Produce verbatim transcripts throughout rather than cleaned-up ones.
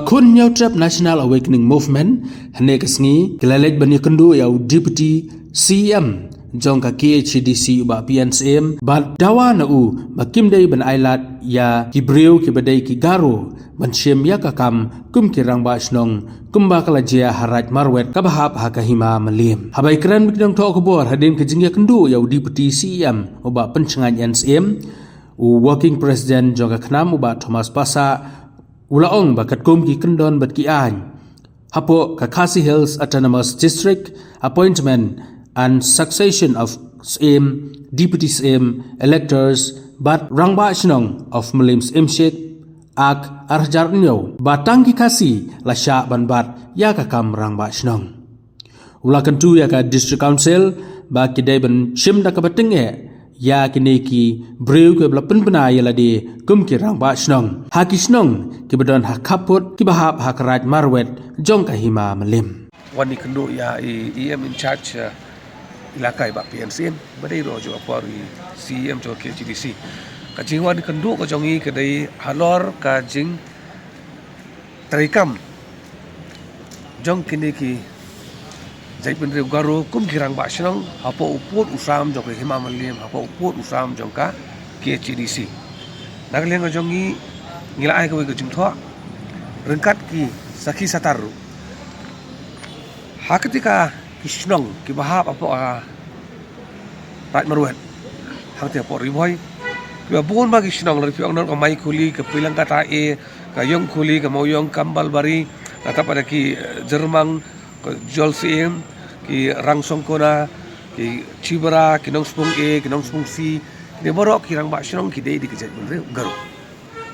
Khun Hynñiewtrep National Awakening Movement, hynne ka sngi, ki la leit ban ïakynduh ïa u Deputy C E M jong ka K H A D C u Bah P N Syiem, bad dawa na u ba kim dei ban ailad ïa ki briew kiba dei ki Garo ban shim ïa ka kam kum ki rangbah shnong, kumba ka la jia ha Raid Marwet kaba hap ha ka Hima Mylliem. Haba ïakren bad ki nongthoh khubor hadien ka jingïakynduh ïa u Deputy C E M u Bah Pynshngaiñ N Syiem, u Working President jong ka KHNAM u Bah Thomas Passah, u la ong ba katkum ki kyndon bad ki aiñ hapoh ka Khasi Hills Autonomous District, Appointment and Succession of Syiem, Deputy Syiem, Electors bad Rangbah Shnong of Mylliem Syiemship, Act ar hajar hynñiew, ba tang ki Khasi la shah ban bat ïa ka kam rangbah shnong. U la kyntu ïa ka District Council ba ki dei ban shim da kaba tyngeh ïa kine ki briew kiba la pynbna ïa lade kum ki rangbah shnong ha ki shnong kiba don ha khappud kiba hap ha ka Raid Marwet jong ka Hima Mylliem. Wan ïakynduh ïa i E M in charge, eh, ilaka i Bah P N Syiem, ba dei ruh jong ka por i C E M jong ka K H A D C. Ka jingwan ïakynduh ka jong i ka dei halor ka jingtrei kam jong kine ki jaitbynriew Garo kum ki rangbah shnong hapoh u pud u sam jong ka Hima Mylliem, hapoh u pud u sam jong ka K H A D C. Na ka liang ka jong i, ngi la ai kawei ka jingthoh ryngkat ki sakhi satar ruh. Ha kata ka ki shnong kiba hap hapoh, ah, Raid Marwet, hangta hapoh Ri Bhoi, kiba bun bha ki shnong, lada phi ong na ka Maikhuli, ka Pilangkata A, ka Ïongkhuli, ka Mawiong, Kambalbari, nangta pat ki, eh, Jyrmang, ka Jolsyiem, ki Rangsongkona, ki Chibra, ki Nongspung A, ki Nongspung C, kine baroh ki rangbah shnong ki dei da ki jaitbynriew Garo.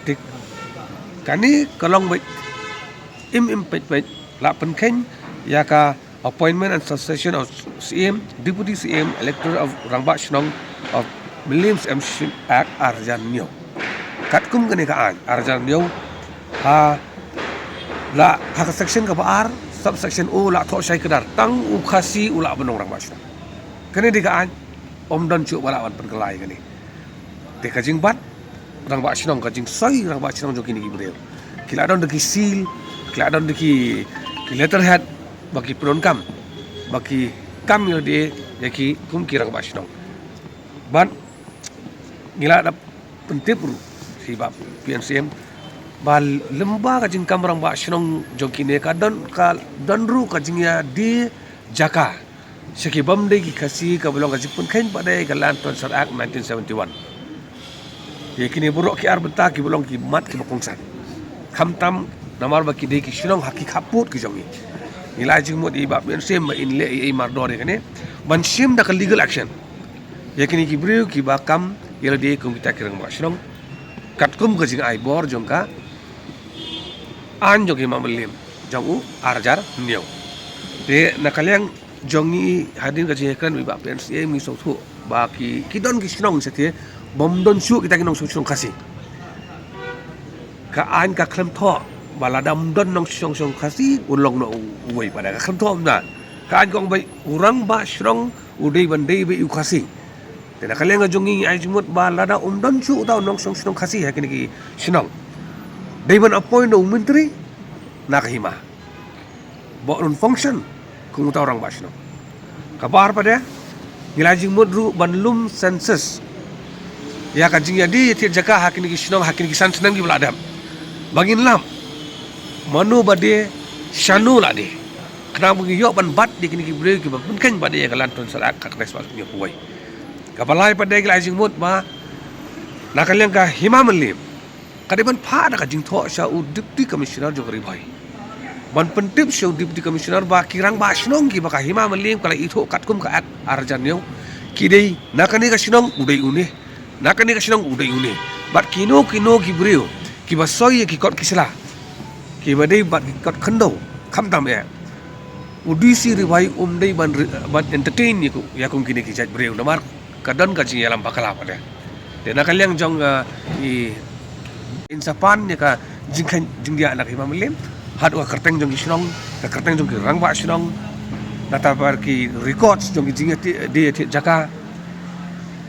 Te kane ka long beit im im peit peit, la pynkheiñ ïa ka Appointment and Succession of Syiem, Deputy Syiem, Elector of Rangbah Shnong of Mylliem Syiemship Act ar hajar hynñiew. Katkum kane ka aiñ ar hajar hynñiew, ha la, ha ka section kaba ar, subsection O, la thoh shai kdar tang u Khasi u lah ban long rangbah shnong. Kane dei ka aiñ, ym don shuh ba lah ban pynkylla ïa kane. Te ka jingbat rangbah shnong, ka jingsoi rangbah shnong jong kine ki briew, ki la don da ki seal, ki la don da ki, ki letterhead ba ki pyndonkam, ba ki kam ïa lade ïa ki kum ki rangbah shnong. Bad ngi la da pyntip ruh sha i Bah P N Syiem ba lyngba ka jingkam rangbah shnong jong kine ka don, ka don ruh ka jingïadie jaka sha ki bym dei ki Khasi, kaba long ka jingpynkheiñ pat de ka Land Transfer Act nineteen seventy-one. Ïa kine baroh ki ar bynta kiba long ki mat kiba kongsan, khamtam namar ba ki dei ki shnong ha ki khappud ki jong ngi. Ngi la ai jingmut ïa i Bah P N Syiem ba in leh ei ei mardor ïa kane, ban shim da ka legal action ïa kine ki briew kiba kam ïa lade kum kita ki rangbah shnong, katkum ka jingai bor jong ka aiñ jong ka Hima Mylliem jong u ar hajar hynñiew. Te na ka liang jong ngi, hadien ka jingïakren bad i Bah P N Syiem, ngi sngewthuh ba ki, ki don ki shnong shatei bym don shuh kita ki nongshong shnong Khasi. Ka aiñ ka khlem thoh ba lada ym don nongshong shnong Khasi un long noh u, uwei pat de, ka khlem thoh kumta. Ka aiñ ka ong ba u rangbah shnong u dei ban dei beit u Khasi. Te na ka liang ka jong ngi, ngi ai jingmut ba lada ym don shuh uta u nongshong shnong Khasi ha kine ki shnong, dei ban appoint da u myntri na ka hima ba un function kum uta u rangbah shnong. Kaba ar pat de, ngi la ai jingmut ruh ban lum census ïa ka jingïadie ïathied jaka ha kine ki shnong ha kine ki san snem kiba la dep, ba ngin lap mano ba die, shano la die, khnang ba ngin ïoh ban bat ïa kine ki briew kiba pynkheiñ pat de ïa ka Land Transfer Act ka khyndai spah hynñiew phew wei. Kaba lai pat de, ngi la ai jingmut ba na ka liang ka Hima Mylliem ka dei ban phah da ka jingthoh sha u Deputy Commissioner jong ka Ri Bhoi, ban pyntip sha u Deputy Commissioner ba ki rangbah shnong kiba ka Hima Mylliem ka la ithuh katkum ka Act ar hajar hynñiew, ki dei na kane ka shnong u dei une, na kane ka shnong u dei une. Bad kino kino ki briew kiba soi ïa ki kot ki sla, kiba dei bad ki kot khyndew, khamtam eh, u D C Ri Bhoi um dei ban re-, ban entertain ïa ku, ïa kum kine ki jait briew namar ka don ka jingïalam bakla pat de. Te na ka liang jong, eh, i, in sa pan ïa ka jingkheiñ jingdiah na ka Hima Mylliem, haduh ka kyrteng jong ki shnong, ka kyrteng jong ki rangbah shnong, nangta pat ki records jong ki jingïadie, die ïathied jaka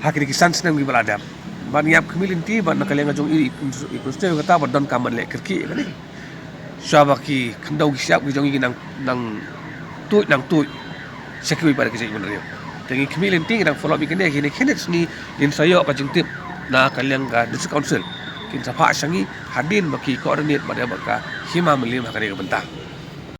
ha kine ki san snem kiba la dep. Ban ïap khmih lynti, ban na ka liang jong i, i, i, i, kata ba donkam ban leh kyrkieh ïa kane. Shuwa ba ki khyndew ki shyiap ki jong ngi ki nang, nang tuid, nang tuid sha kiwei pat ki jait bynriew. Te ngi khmih lynti, ngi dang follow up ïa kane, kine khyndiat sngi ngin sa ïoh ka jingtip na ka liang ka District Council. Kin sa phah sha ngi hadien ba ki coordinate bad ïa bad ka Hima Mylliem ha kane ka bynta.